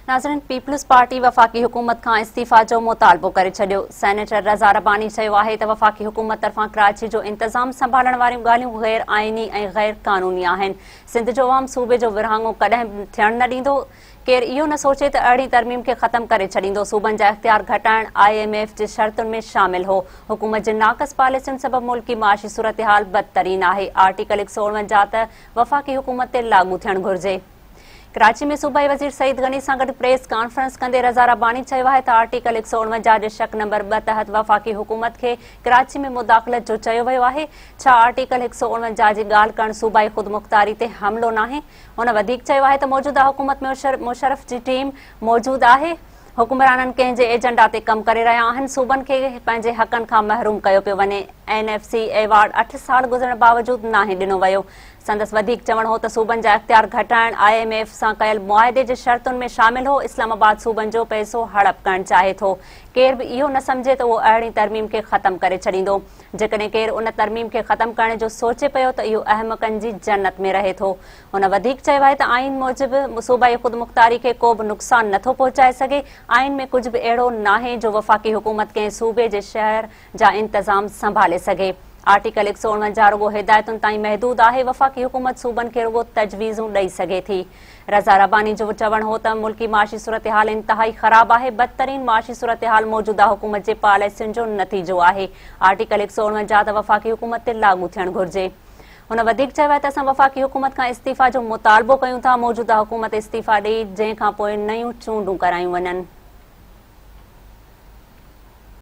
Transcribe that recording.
ناظرين peoples party وفاقي حڪومت کان استعيفيٰ جو مطالبو ڪري ڇڏيو. سينيٽر رضا رباني چيو آهي ته وفاقي حڪومت طرفان ڪراچي جو انتظام سنڀالڻ واريون ڳالهيون غير آئيني ۽ غير قانوني آهن. سنڌ جو عوام صوبي جو ورهاڱو ڪڏهن به ٿيڻ نه ڏيندو. ڪير اهو نه سوچي ته ارڙهين ترميم کي ختم ڪري ڇڏيندو. صوبن جا اختيار گهٽائڻ I M F جي شرطن ۾ شامل هو. حڪومت جي ناقص پاليسين سبب ملڪي معاشي صورتحال بدترين آهي. آرٽيڪل 149 ته وفاقي حڪومت تي لاڳو ٿيڻ گهرجي. ڪراچي ۾ صوبائي وزير سعيد غني سان گڏ پريس ڪانفرنس ڪندي رضا رباني چيو آهي ته آرٽيڪل 149 جي شق نمبر 2 تحت وفاقي حڪومت کي ڪراچي ۾ مداخلت جو چيو ويو آهي، ڇا آرٽيڪل 149 جي ڳالهه ڪرڻ صوبائي خودمختاري تي حملو ناهي؟ هن وڌيڪ چيو آهي ته موجوده حڪومت ۾ مشرف جي ٽيم موجود آهي، حڪمرانن ڪنهن جي ايجنڊا تي ڪم ڪري رهيا آهن، صوبن کي پنهنجي حقن کان محروم ڪيو پيو وڃي، اين ايف سي ايوارڊ اٺ سال گذرڻ باوجود ناهي ڏنو ويو. سندس وڌيڪ چوڻ هو ته صوبن جا اختيار گهٽائڻ I M F سان ڪيل معاهدي جي شرطن ۾ شامل هو، اسلام آباد صوبن جو پئسو هڙپ ڪرڻ چاهي ٿو، ڪير به اهو نه سمجهي ته اهو ارڙهين ترميم کي ختم ڪري ڇڏيندو، جيڪڏهن ڪير ان ترميم کي ختم ڪرڻ جو سوچي پيو ته اهو احمقن جي جنت ۾ رهي ٿو. هن وڌيڪ چيو آهي ته آئين موجب صوبائي خودمختاري کي ڪو به نقصان نٿو پهچائي سگهي، آئين ۾ ڪجهه به اهڙو ناهي جو وفاقي حڪومت ڪنهن صوبي جي شهر جا انتظام سنڀالي سگهي. آرٽيڪل 149 رڳو هدايتن تائين محدود آهي، وفاقي حڪومت صوبن کي رڳو تجويزون ڏئي سگهي ٿي. رضا رباني جو چوڻ هو ته ملڪي معاشي صورتحال انتهائي خراب آهي، بدترين معاشي صورتحال موجوده حڪومت جي پاليسين جو نتيجو آهي، آرٽيڪل 149 ته وفاقي حڪومت تي لاڳو ٿيڻ گهرجي. هن وڌيڪ چيو آهي ته اسان وفاقي حڪومت کان استعيفيٰ جو مطالبو ڪيون ٿا، موجوده حڪومت استعيفيٰ ڏئي جنهن کانپوء نيون چونڊون ڪرايون وڃن.